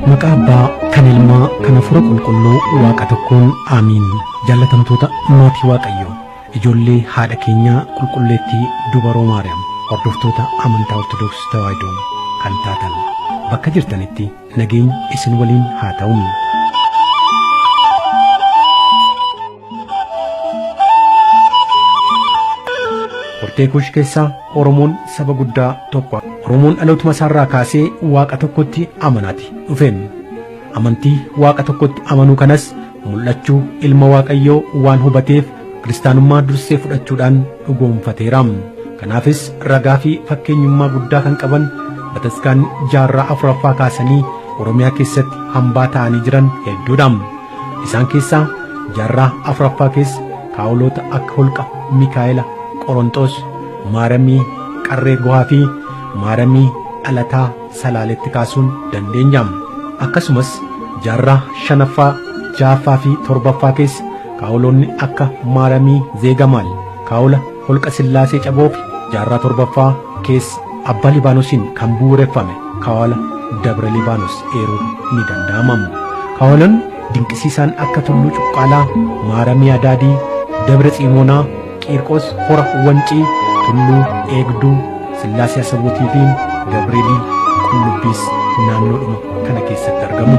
Maqaa Abbaa kan Ilmaa kan Hafuura Qulqulluu Waaqa tokkoon Aamiin. Jaallatamtoota maatii Waaqayyoo, ijoollee haadha keenyaa qulqulleettii Dubaroo Maariyaam, hordoftoota amantaa Ortodoksii Tawaahidoo kan taatan bakka jirtanitti nageenyi isin waliin haa ta'u. Hortee Kuush keessaa Oromoon saba guddaa tokko. Oromoon dhalootuma isaarraa kaasee Waaqa tokkotti amanaati dhufe. Amantii Waaqa tokkotti amanuu kanas mul'achuu ilma Waaqayyoo waan hubateef kiristaanummaa dursee fudhachuudhaan dhugoomfateera. Kanaafis ragaa fi fakkeenyummaa guddaa kan qaban bataskaanni jaarraa afuraffaa kaasanii Oromiyaa keessatti hambaa ta'anii jiran hedduudha. Isaan keessaa jaarraa afuraffaa keessa kaawuloota akka holqa Mikaa'ela Qoronxoos, Maaramii Qarree Gohaa fi Maaramii Dhalataa Salaaletti kaasuun dandeenya. Akkasumas jaarraa shanaffaa, ja'affaa fi torbaffaa keessa kaawuloonni akka Maaramii Zeegamaal, kaawula holqa Sillaasee Caboo fi jaarraa torbaffaa keessa Abbaa Libaanosiin kan bu'uureffame kaawala Dabra Libaanos eeruun ni danda'ama. Kaawalonni dinqisiisaan akka Tulluu Cuqqaalaa, Maaramii Adaadii, Dabra Tsiimoonaa, Qiirqos Hora Wancii, Tulluu Eegduu, Sillaasee Asabootii fi Gabreelii Qullubbiis naannoodhuma kana keessatti argamu.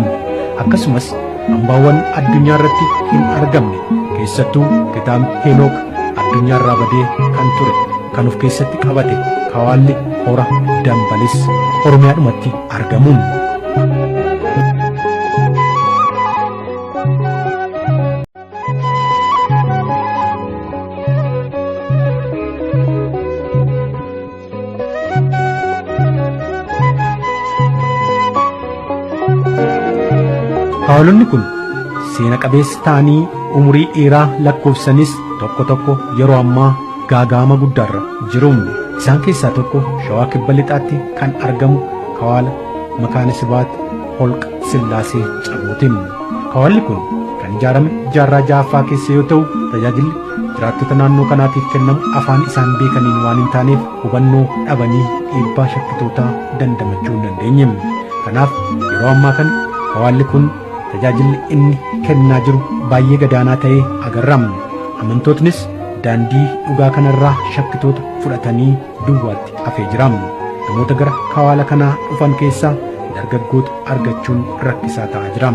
Akkasumas hambaawwan addunyaa irratti hin argamne keessattuu kitaabni Heenook addunyaa irraa badee kan ture kan of keessatti qabate kawaalli hora Dambalis Oromiyaadhumatti argamu. Kawaalonni kun seena qabeessa ta'anii umurii dheeraa lakkoofsanis tokko tokko yeroo ammaa gaaga'ama guddaarra jiru. Isaan keessaa tokko Shawaa Kibba Lixaatti kan argamu Kawaala Makaana Sibaat Holqa Sillaasee Cabooti. Kawaalli kun kan ijaarame jaarraa ja'affaa keessa yoo ta'u, tajaajilli jiraattota naannoo kanaatiif kennamu afaan isaan beekaniin waan hin taaneef hubannoo dhabanii dhiibbaa shakkitootaa dandamachuu hin dandeenye. Kanaaf yeroo ammaa kana kawaalli kun tajaajilli inni kennaa jiru baay'ee gadaanaa ta'ee agarra. Amantootnis daandii dhugaa kanarraa shakkitoota fudhatanii duwwaatti hafee jira. Namoota gara kawaala kanaa dhufan keessaa dargaggoota argachuun rakkisaa ta'aa jira.